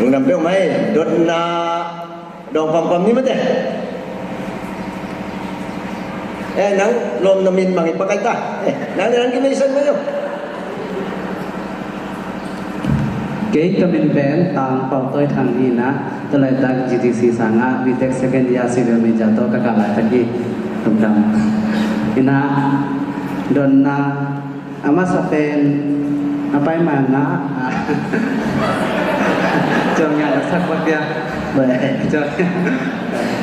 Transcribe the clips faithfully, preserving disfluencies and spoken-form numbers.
Nam peuh mai, dotna dong pampam ni mate. Eh, nang lom na min mangi pakai ta. Eh, nang nang ki meisan mai yo. Kei ka min pen Tang Pau Toi Thang hi na, tulaitak G T C sangah B Tech second year civil major tawh ka kah laitak hi. Lungdam. Hi na, dotna a masa pen a pai man na, a, ciang ngiat a sak bak dia. Ciang.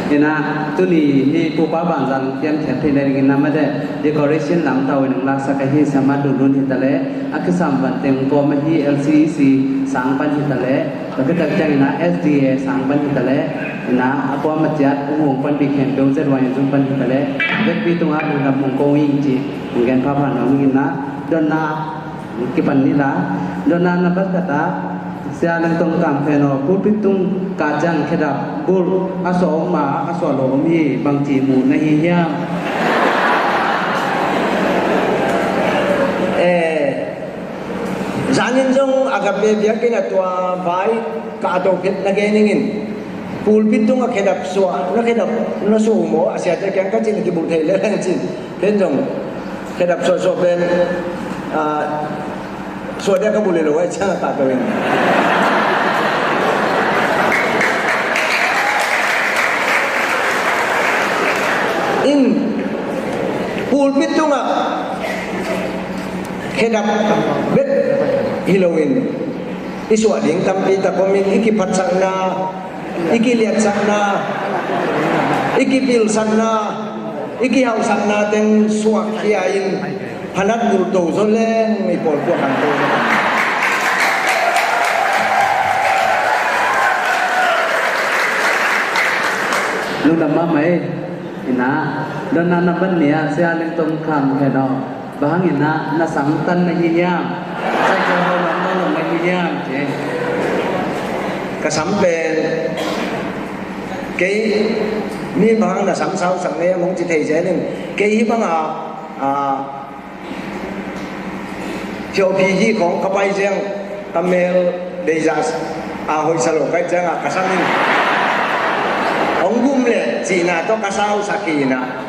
Hi na, tuni hi pupa banzan pian khiat thei na dingin na mate decoration lam tawh in hong laksak ahi sama lunlun hi ta leh, a kisam van teng kawm ahi L C E C sang pan hi ta leh, tua khit tak ciangin a S D A sang pan hi ta leh, hi na, a kuama ciat hong hong panpih khempeuh Z Y N Zoom pan hi ta leh, vekpi tungah lungdam hong ko ing ci. Hong gen phapha nuam ing na, dotna kipan ni la, dotna na bat khat ah, Sia Leng Tong Kam Khen aw, pulpit tung kah ciang khedap bulh a suah om a, a suah lo om hi, bangci muh na hi hiam? Eh, zanin zong Agape biakinn a tua vai ka a to phet na gen ing in. Pulpit tung a khedap suah, na khedap na suah um aw, a siate kiang ka cin kibulh thei lel hen cin. Ken zong khedap suah suah pen, ah, suah dia ka bulh leh lo ai ciang a ka to in. In pulpit tungah khedap bek hi loin i suah ding tampi tak om in, i kiphatsakna, i kiliatsakna, i kipilsakna, i kihauhsakna teng suakkhia in phanat bulh to zaw leng i pawl puak an to. Lungdam mahmah ei. Hi na, dotna na bat ni ah Sia Leng Tong Kam Khen aw, bang hangin ah na sam tan na hi hiam? Cycle hau lam bang lo na hi hiam? Ci. Ka sam pen, kei, mi bang hang na sam sau sak ne mong ci thei zel in. Kei hi bang a, a, P O P hi khong ka pai ciang ka mel deizah a hoihsa lo ka hih ciangah ka sam in hong gum leh cihna tawh ka sau sak hi na.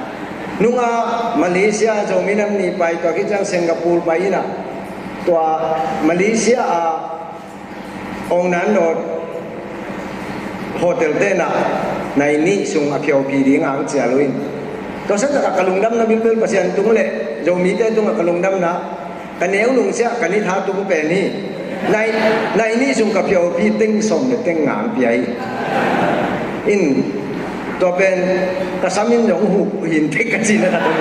Nungah Malaysia Zomi Nam Ni pai, tua khit ciang Singapore pai in ah, tua Malaysia ah Ong Nan Lod hotel tenah nai nih sung a P O P ding ang cial uh in. Tua sang takah ka lungdamna bilbel Pasian tung leh Zomite tungah ka lungdamna, ka neu nungsiah ka ni tha tung pen hi. Nai, nai nih sung ka P O P teng sawm le teng ngang pia hi. In, tua pen ka sam in zong huh hin tek ka cihna ka tung.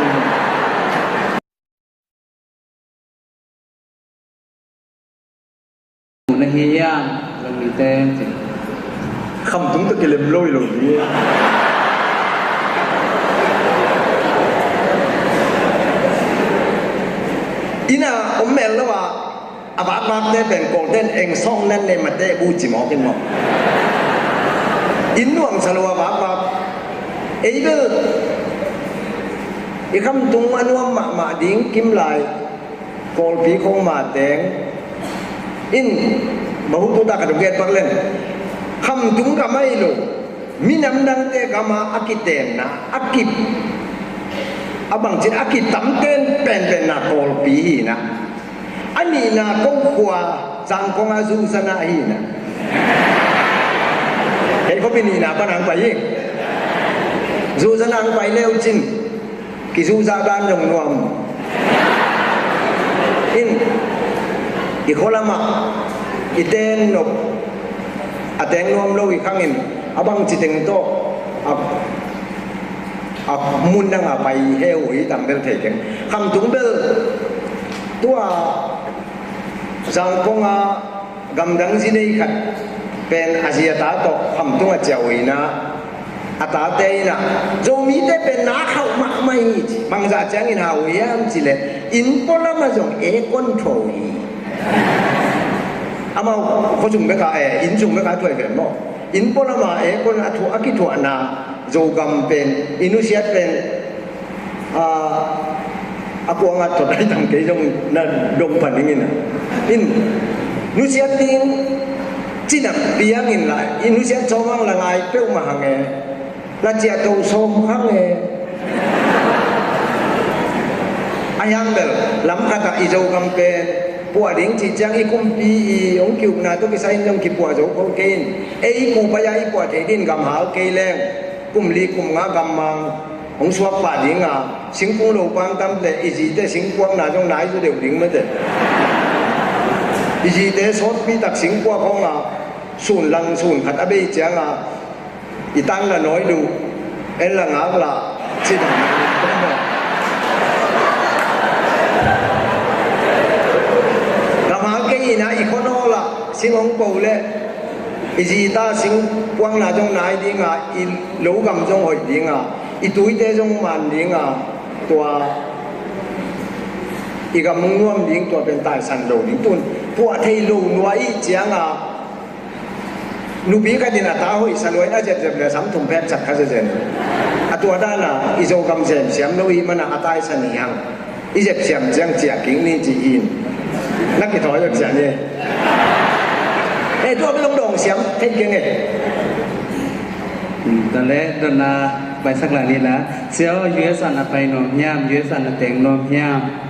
Na hi hiam, Zomite, ci. Khamtung tawh kilem lo hi lo hi. Inn ah om mel lo ah, a vakvakte pen Kawlte'n eng sawng nan le mate bu ci mawk in maw. Inn nuamsa lo a vakvak. Ei bel i khamtung a nuam mahmah ding kim lai. Kawlpi khong mateng in, bahutu ta ka dong get bak leng, khamtung gam ahi lo, minam dangte gam a a kitenna, a ki, a bangcin a kitamten penpenna Kawlpi hi na. A nihna ko khua Zangkong a Zuzana hi na. Kei khop i nihna pan ang pai hi. Zuzana ang pai leu cin. Kizuzah dan zong nuam. In, i khualamah i ten nop a teng nuam lo i khangin a bangci teng tawh a, a mun dang a pai heu hi, tam bel thei keng. Khamtung bel tua Zangkong a gamdang zi nei khat pen a zi a ta tawh khamtung a ciah uh hi na, a tate in ah, Zomite pen na khauh mahmah hi ci. Bangzah ciangin hau hiam cih leh, inn pualam ah zong aircon thuah uh hi. Amau khuasung bek a, eh, inn sung bek a thuah hi ven maw. Inn pualam ah aircon a thuah, a kithuahna Zogam pen, i nusiat pen, a, a kuangah tot ai tam kei zong na dong pan ing in a. In, nusiat ding, Cina piangin la i nusiat sawmang la ngai peuhmah hang e. La ciah to sawm hang e. A hiang bel lam khatah i Zogam pen puah ding cih ciang i kumpi i hong kiukna tawh kisai in zong kipuah zo khol kei in. Ei kupa ya i puah thei din gam hal kei leng kum li kum nga gam mang hong suak pah ding a, singkung lo pang tam leh i zite singkuakna zong nai zaw deuh ding mate. I zite sawtpi tak singkuak hong a, sun lang sun khat a bei ciang a, i tan la nawi duh, en la ngak la, cin. Gam hal kei in a, i khua naw la sing hong po leh i zita singkuakna zong nai ding a, i lo gam zong hoih ding a, i tuite zong man ding a, tua i gam hong nuam ding, tua pen taisan lo ding. Tun puah thei lo lua i ciang a, nupi khat in a ta hoihsa lua in a zepzep leh sam thum pheksak kha zezen. A tua dan a i Zogam sem siam lo i hih man a, a taisan hi hang. I zep siam ciang ciah kik ni ci in. Na kithawi zep siam ni. Eh, tua bel hong dawng siam thei keng e. Tua leh, tua na paisak lai ni la. Sia aw, U S a na pai nuam hiam, U S a na teng nuam hiam?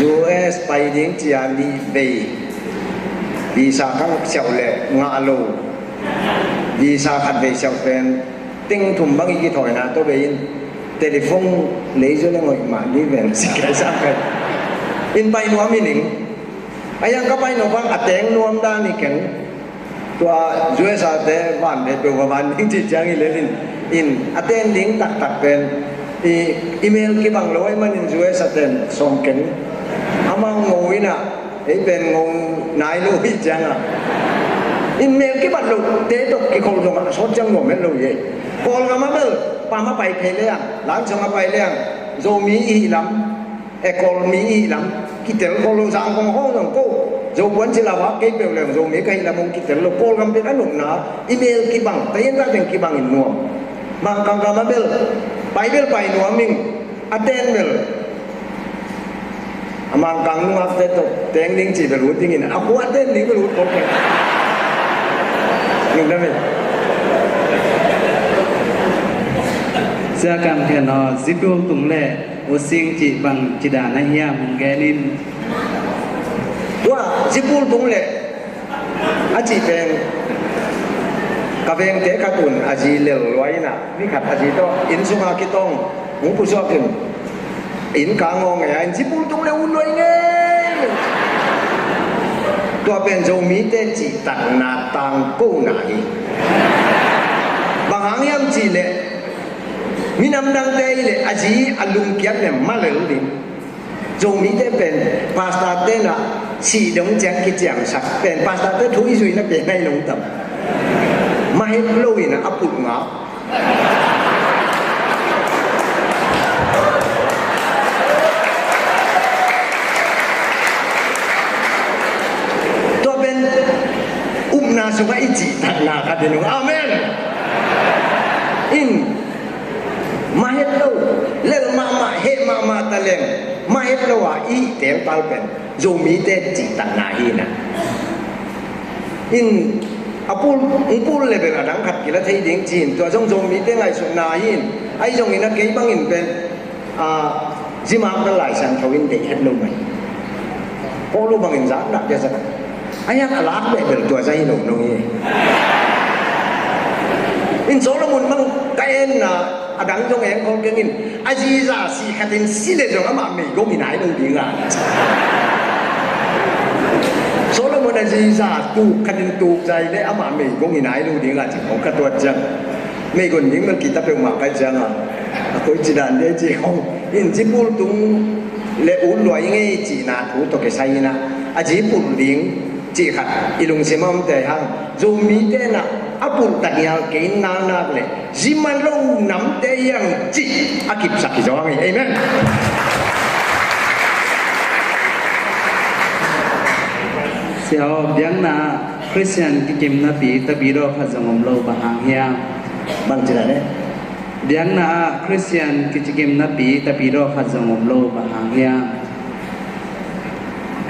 U S pai ding cia nih vei visa ka siauh leh ngah lo. Visa khat vei siauh pen teng thum bang i kithawina tawh bei in, telephone lei zaw leng hoih mah ni ven si kei sa kai. In pai nuam hi ning. A hiang ka pai nuam bang a teng nuam dan hi keng. Tua U S A te van peuh va van ding cih ciang hi lel in, in a ten ding taktak pen i email kibang lo ahih manin U S A ten sawm keng. Amau ngo in a, ei pen ngo nai lo hi ciang a, in mail kibat lo te tawh kikhol zong a sawt ciang nuam het lo hi. Kawlgam a bel pam a pai phei leng, langsong a pai leng, Zomi i hih lam, e, Kawlmi i hih lam kitel khol lo. Zangkong hong zong ko Zopuan ci la vak kei peuh leng Zomi ka hih lam hong kitel lo. Kawlgam pen a nopna email kibang, tayen ta teng kibang in nuam. Mangkang gam a bel pai bel pai nuam ing, a ten bel a Mangkang nungakte tawh teng ding cih bel ut dingin a khua ten ding bel ut kawk keng. Nungdam in. Sia Kam Thian aw, zi pultung leh U Sing cih bang ci dan a hiam hong gen in. Tua zi pultung leh a cih pen ka vengte khat un a zi lel lua in a, mi khat a zi tawh inn sungah kitawng hong pusuak in, inn kang ngawng ngei a, in zi pultung leh ut lua i ngei. Tua pen Zomite cihtakna tangkona hi. Bang hang hiam cih leh minam dangte hi leh a zi a lungkiat leh ma lel ding. Zomite pen pastor te na sih dong ciang kiciamsak pen pastor te thu i zui na pen nai long tam. Ma het lo in a pulh ngak. Tua pen upna sungah i cihtakna khat hi nung. Amen. In ma het lo, lel mahmah, heh mahmah ta leng, ma het lo a i telpal pen Zomite cihtakna hi na. In a pul, hong pul leh bel a dang khat kila thei ding ci in, tua zong Zomite ngaihsutna hi in. Ahi zongin a kei bangin pen, a, zimak bel Lai Siangtho in deih het lo mai. Paul uh bangin zak nak dia zak. A hiang a lak beh bel tua zah hi lo nong hi. In Solomon bang ka enna a dang zong eng khol keng in, a ziza si khatin si leh zong amah meigong hi nai lo ding a. Solomon a ziza tuk khatin tuk zai leh amah meigong hi nai lo ding a, ci khong ka tuat ciang. Meigong ding bel kita peuhmah kai ciang a, a koi ci dan dia ci khong. In zi pultung leh ut lua i ngei cihna thu tawh kisai in a, a zi pulh ding cih khat i lungsim a omte hang, Zomite na a pulh ta ngial kei in nak nak leh zi man lo namte hiang cih a kipsak hi zaw hang hi. Amen. Sia aw, biakna ah Khristian kikim napi tapi daw khat zong om lo, bang hang hiam? Bang ci dan e? Biakna ah Khristian kikim napi tapi daw khat zong om lo, bang hang hiam?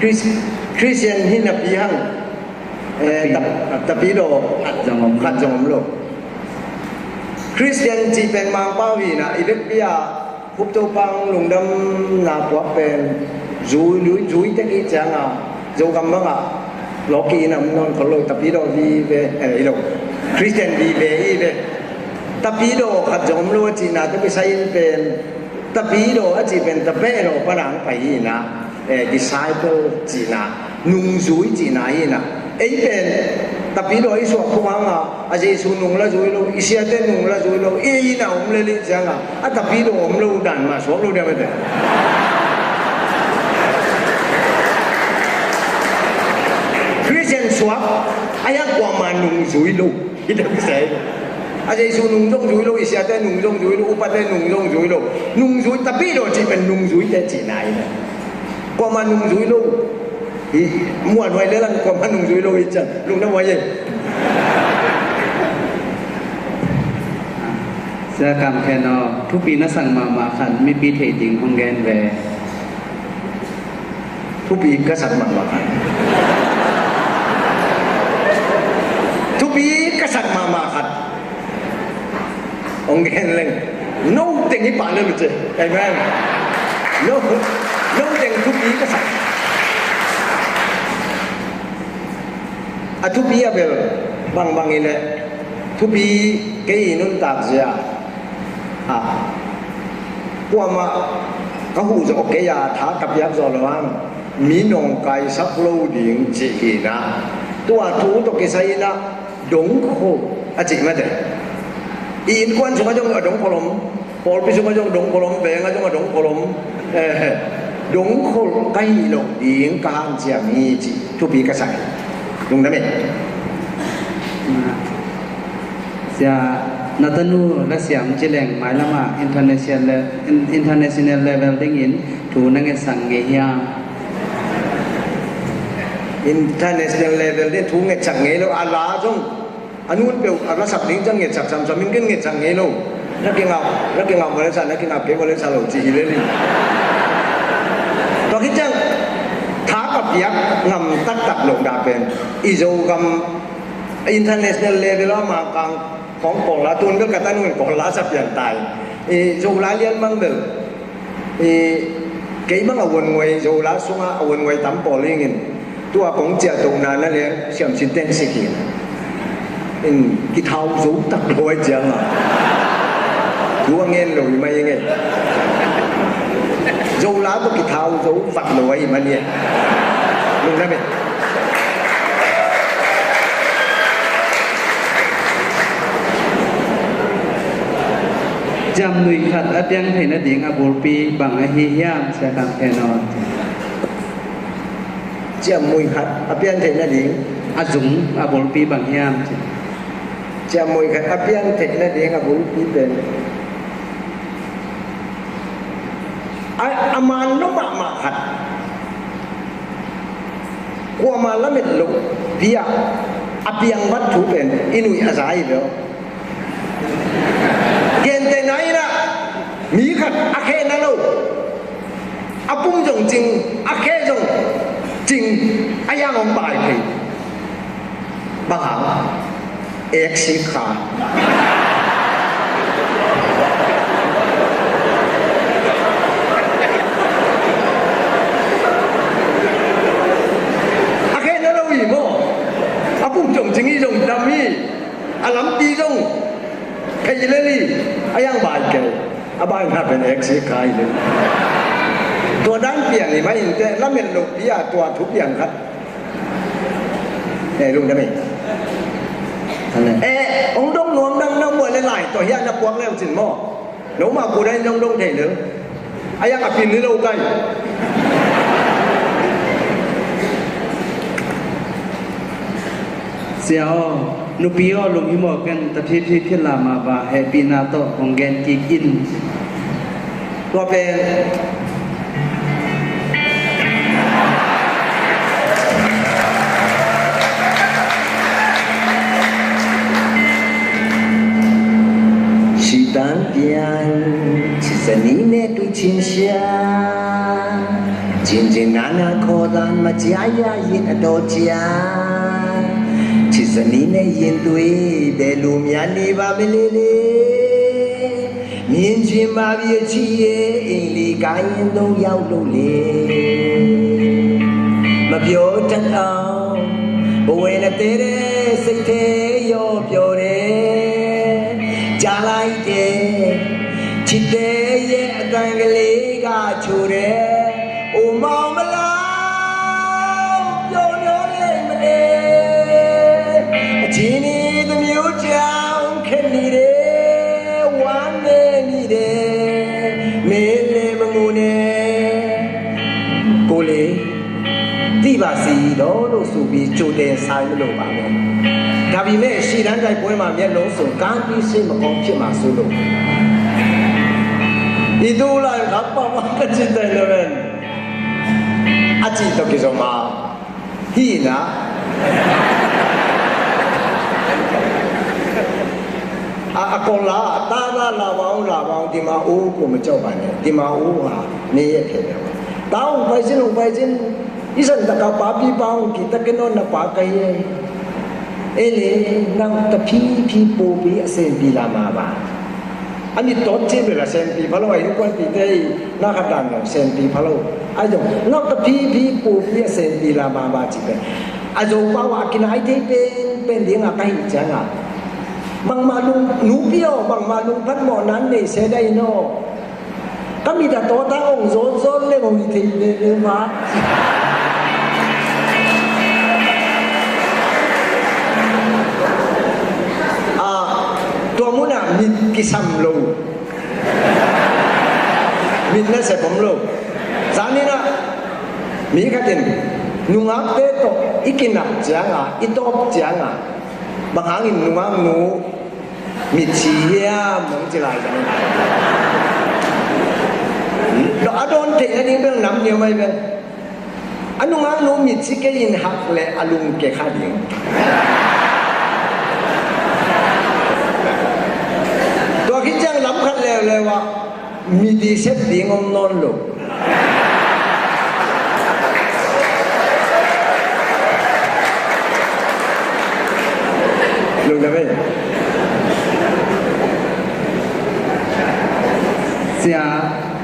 Khris-, Christian hi napi hang, eh, tapi, tap-, tapidaw khat zong om lo. Khat zong om lo. Christian cih pen Mangpau hi na, i vekpi a Khup Topa hong lungdamna puak pen zui, zui, zui tek i ciang a, Zogam bang a lawki in a om nawn khol lo, tapidaw vive, eh, hi lo. Christian vive hi ve. Tapidaw khat zong om lo a cihna tawh kisai in pen, tapidaw a cih pen tapidaw pan a hong pai hi na, eh, disciple cihna, nungzui cihna hi na. Ei pen tapidaw i suah khum hang a, a Jesu nung la zui lo, i siate nung la zui lo, i inn a om lel i ciang a, a tapidaw om lo dan mah suak lo diam a te. Christian suak a hiang kuama nungzui lo. Hi deuh kisai. A Jesu nung zong zui lo, i siate nung zong zui lo, upate nung zong zui lo. Nungzui, tapidaw cih pen nungzuite cihna hi na. Kuama nungzui lo. Hi, muanhuai le lang kuama nungzui lo hi ciang. Lungdam huai e. Sia Kam Khen aw, thupi na sak mahmah khat, mipi theih ding hong gen ve. Thupi ka sak mahmah khat. Thupi ka sak mahmah khat. Hong gen leng. No teng i pah le lu ce. Amen. No, no teng thupi ka sak. A thupi a bel bangbang i le. Thupi kei i nuntak zia. A. Kuamah ka huh zawh kei a, tha ka piak zawh lo hang, mi nawngkaisak lo ding cih hi na. Tua thu tawh kisai in a dongkhol a cih mate. I innkuan sungah zong a dongkhol om, pawlpi sungah zong dongkhol om, vengah zong a dongkhol om. Eh, dongkhol ka hih loh ding ka hanciam hi cih thupi ka sa hi. Lungdam e. Sia, na tanu la siam ci leng mailam ah international le-, in-, international level dingin thu na ngetsak ngei hiam? International level ding thu ngetsak ngei lo, a la zong a nun peuh a la sak ding ciang ngetsak samsam in ken ngetsak ngei lo. Na kingap, na kingap vawlesa, na kingap kei vawlesa lo ci hi le li. Tua khit ciang tha ka piak ngam taktak lo dah pen i Zogam international level a Mangkang khawng Kawl la, tun bel ka tanu in Kawl la sa pian tai. I Zola lian mang bel, i kei mang a vuan nguai, Zola sungah a vuan nguai tam pawl ingin, tua kong ciah tohna na leng siamsin teng sik hi. In kithau zo tak lo ai ciang a, thu a ngen lo i mai ngei. Zola tawh kithau zo vat lo ai man i. Lungdam e. Ciamnuih khat a piang theih nading a bulpi bang ahi hiam, Sia Kam Khen aw? Ciamnuih khat a piang theih nading. A zung a bulpi bang hiam? Ciamnuih khat a piang theih nading a bulpi pen a, a man lo mahmah khat. Kuamah lamet loh pi-a a piang vat thu pen i nuih a za hi ve aw. Gentehna in ah, mi khat a khe na lo, a pum zong cing, a khe zong cing, a hiang hong bai thei. Bang hang? Eksik kha. A khe na lo hi maw? A pum zong cing hi, zong dam hi. A lampi zong phei lel hi. A hiang bai kei. A bai na pen eksik kha hi lel. Tua dan pian hi mah inteh, lamet loh pi-a tua thu piang khat. Eh, lungdam hi. Eh, hong dong nuam dang na muan le lai tawh hiah na puak leu cin maw? No mah ku dai hong dong thei lel. A hiang a pin ni lo kai. Sia aw, nupi aw, lunghimawh ken, ta phitphit khit la mah ba, hehpihna tawh hong gen kik in. Tua pen Sitan pian, sisani ne tu chin sia. Chin chin nana khodan ma Cia ya yin a daw cia. Ci sa ni ne yin tui de lu mia ni ba me le le. Min ci ma bi ci ye ing li ka yin dong yau lo le. Ma pyo tan au. Bo we na te de sei te yo pyo de. Ja lai te. Ci te ye a tang ka le ka chu de. အိုမောင်မလောက်ပျော်မျော်နေမလဲ။ အချင်းဒီတစ်မျိုးကြောင့်ခက်နေတယ်။ ဝမ်းနည်းနေတယ်။ မင်းလည်းမငိုနဲ့။ ကိုယ်လေ သိပါစေတော့လို့ဆိုပြီး ကြိုတင်ဆိုင်မလို့ပါနဲ့။ ဒါပေမဲ့ ရှေ့တန်းတိုက်ပွဲမှာ မျက်လုံးစုံ ကမ်းပြီး စိတ်မကောင်းဖြစ်မှာစိုးလို့။ ဒီသို့လိုက်ခါ ပမကချစ်တယ်လည်းပဲ အကြည့်တော့ ကစုံမ ဟိနာ အ အကောလာ တာလာလာပေါင်း လာပေါင်း ဒီမှာ အိုး ကိုမကြောက်ပါနဲ့ ဒီမှာ အိုး ဟာ နေရခဲ့တယ်။ တောင်းပိုင်ခြင်း ပိုင်ခြင်း isang taka papi paung kita kino na pakay eh. Ele, nang tapi pi po pi asen pi lama ba. Ami tot ci bela sen pi palo, ayu kwan pi tei, na katan nang sen pi palo. Ayo, nang tapi pi po pi asen pi lama ba ci pe. Ayo pa wa kinai tei pen, pen ding a kahi ciang a. Bang ma lung, nu pi o, bang ma lung pan mo nan nei se dai no. Ka mit a tawt a hong zawtzawt leng hong hi thei veve mah. Ah, tua munah mit kisam lo. Mit nasep om lo. Zaninah mi khatin nungakte tawh i kinap ciangah, i tawp ciangah, bang hangin nungaknu mitsi hiam, hong ci lai zong. A dawn theih nading bel nam ni om ahi bel. A nungaknu mitsi kei in hak leh a lungke kha ding. Tua khit ciang lam khat leuleu ah, mi di sep ding om nawn lo. Lungdam ei. Sia,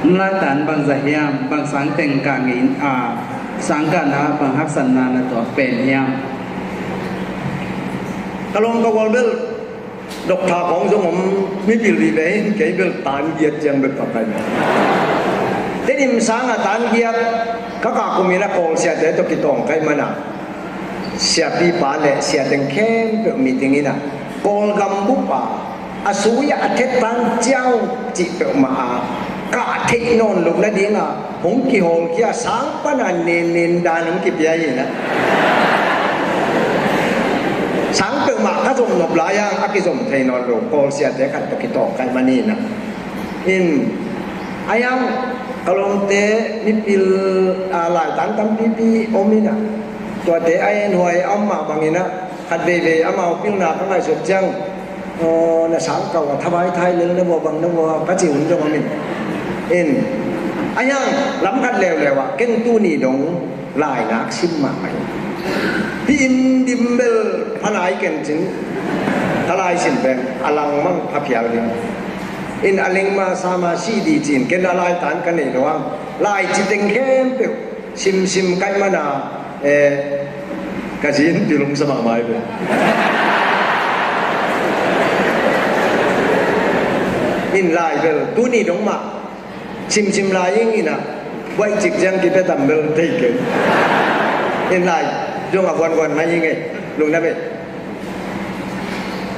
na laitan bangzah hiam, bang sang teng kah ngei in a, sang kah na bang haksatna na tuak pen hiam? Ka lawm ka gual bel, Doctor kong zong om, mipil vive in kei bel tan giat ciang bek ka kai. Tedim sanga tan giat ka kah kumin a Kawl siate tawh kitawng kai mana, siapipa le siateng khempeuh meeting ina, Kawlgam bup a, a sui a a thet tan ciau cih peuhmah a, kah theih nawn loh nadinga hong kihawlkhia, sang pana nennen dan hong kipia hi na. Sang peuhmah ka zom nop lai-a a kizom thei nawn lo, Kawl siate khat tawh kitawng kai man hi na. In, a hiang, ka lawmte mipil, a, laitan tampipi om hi na. Tuate a enhuai a om mah bangin a, khat veivei amau pilna ka ngaihsut ciang, aw, na sangkau a thavai thai lel na vua bang na vua ka ci hun zong om in. In, a hiang lam khat leuleu ah ken tuni dong lainak sim mahmah in. Hih in dim bel pha nai ken cin, ka lai sin pen a langmang pha phial ding. In a lengma sama si di cin ken a laitan ka nei lo ang. Lai ci teng khempeuh simsim kai mana, eh, ka zin pilum sa mahmah hi ve. In lai bel tuni dong mah simsim lai ing ina, buai cik ciang kipia tam bel thei ken. In lai zong a vuanvuan mai ing ei, lungdam ei.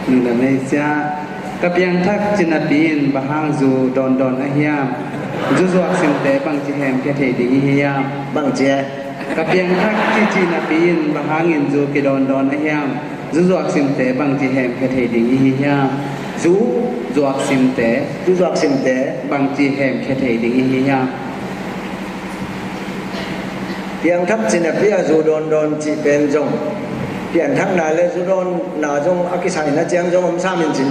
Nuna nei sia. Ka piangthak ci napi in bang hang zu dawndawn a hiam? Zu zuak simte bangci hemkhia thei ding i hi hiam? Bangci e? Ka piangthak ci ci napi in bang hangin zu kidawndawn a hiam? Zu zuak simte bangci hemkhia thei ding i hi hiam? Zu zuak simte. Zu zuak simte. Bangci hemkhia thei ding i hi hiam? Piangthak ci napi a zu dawndawn cih pen zong, pianthakna le zu dawnna zong a kisaina ciang zong om sam in cin.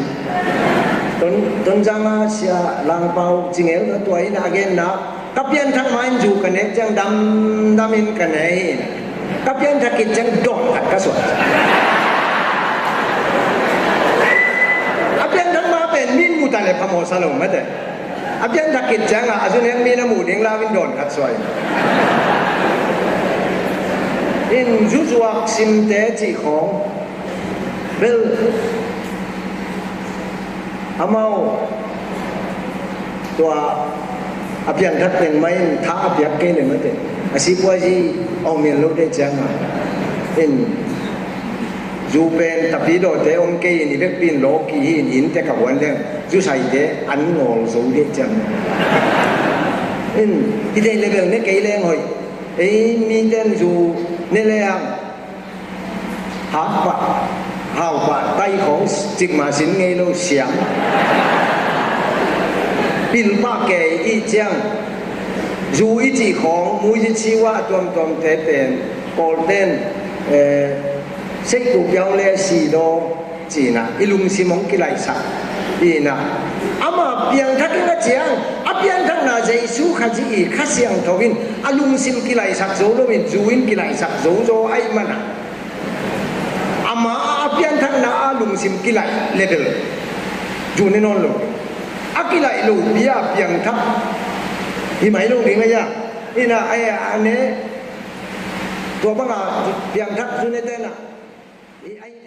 Ton, Tonzang a sia Langpau ci ngeu na tua in a genna, ka pianthak ma in zu ka nek ciang damdam in ka ne hi. Ka piangthak khit ciang dawn khat ka suah. A piangthak ma pen min mu ta le phamawh sa lo mate. A piangthak khit ciangah a zu nek mi na muh ding lau in dawn khat suah in. In zuzuak simte cih khawng bel amau tua a piangthak teng mah in tha a piak kei le mate, a sipuazi a om in lo deh ciangah in zu pen tapidawte om kei in i vekpi in lawki hi in innte ka huan leng zu saite an ngawl zo deh ciang in i deih le bel ne kei leng hoih. Ei mite in zu ne le ang hak pah, hau pah, tai khawng cikmah sin ngei lo siam. Pil pah kei i ciang zu i cih khawng muizi ciwa a tuamtuamte pen Kawlten eh, seihku piau le sidaw cinah i lungsim hong kilaihsak inah ama piangthak in a ciang a piangthakna Jesu Khazih i Kha Siangtho in a lungsim kilaihsak zo loin zu in kilaihsak zozo aih manah ama a piangthakna a lungsim kilaih le bel zu ne nawn lo. A kilaih lopi a piangthak hi mai lo ding a ia inah a ne tua banga piangthak zu ne tenah i ai